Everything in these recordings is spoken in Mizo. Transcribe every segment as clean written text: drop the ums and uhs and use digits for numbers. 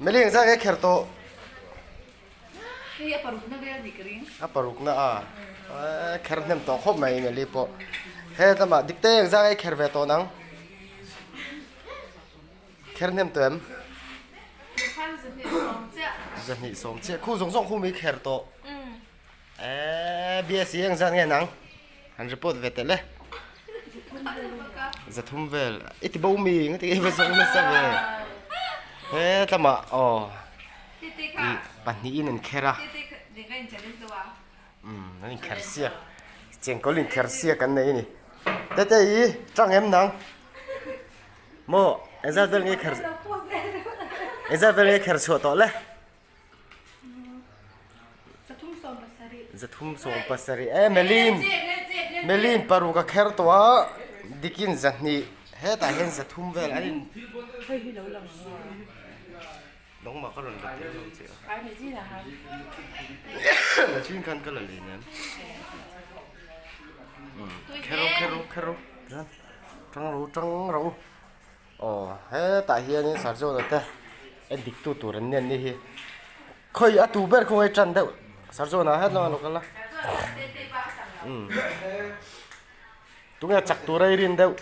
Meli engzah nge kher tawh? Hei a parukna vel ni ka ring. A parukna a. Kher hnem tawh khawp mai Meli pawh. He lamah dik te engzah nge kher ve tawh nang? Kher hnem tawh em? Zahnih sawm chiah. Khu zawng zawng khu mi kher tawh. Eee BSc engzah nge nang? Han report ve teh le. Zathum vel. I ti bo mi nga ti va zawng nasa ve. He tlama aw. I pahnih in an kher a. Um an inkher siak. Chengkawl inkher siak an nei a ni. Tete i tang em nang? Maw engzat vel nge kher engzat vel nge kher chhuah tawh le? 370 e Melin Melin paruk a kher tawh a dikin zahnih hetah hian zathum vel an in nangmah ka rawn la tel lo che a la chin khan ka la lei nen kher ro kher ro kher ro tang ro tang ro. Aw hetah hianin Sarjona te en dik tu tur an nen ni hi khawi a tu ber khawngaih tan deuh Sarjona het lawng a lo kal a umm tunge chak tur a i rin deuh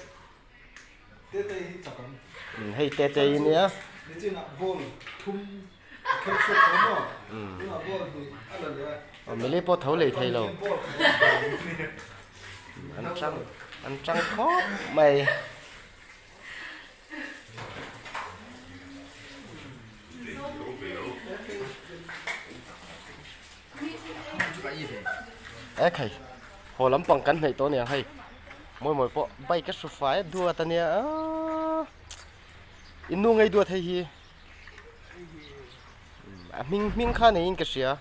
umm hei tete i nia umm mili pawh tho lei thei lo an tang an tang khawp mai. E khai haw lampang kan hnaih tawh aniang hei mawi mawi pawh bike a hru fai a duat ania aaa in nu ngei duat hei hi a hming hming kha neiin ka hria.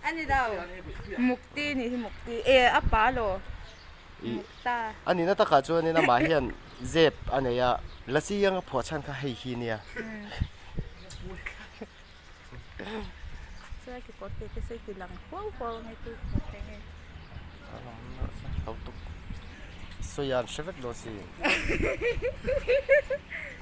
Ani dau mukti nih hi mukti e a pa law mukta. A nihna takah chuanin amah hian zep a nei a, lasi anga phuah chhan kha hei hi nia. Chuai kekawr te te sawi ti lang huau huau ange tu hmuh theih nge. Sawian hre vek dawn si.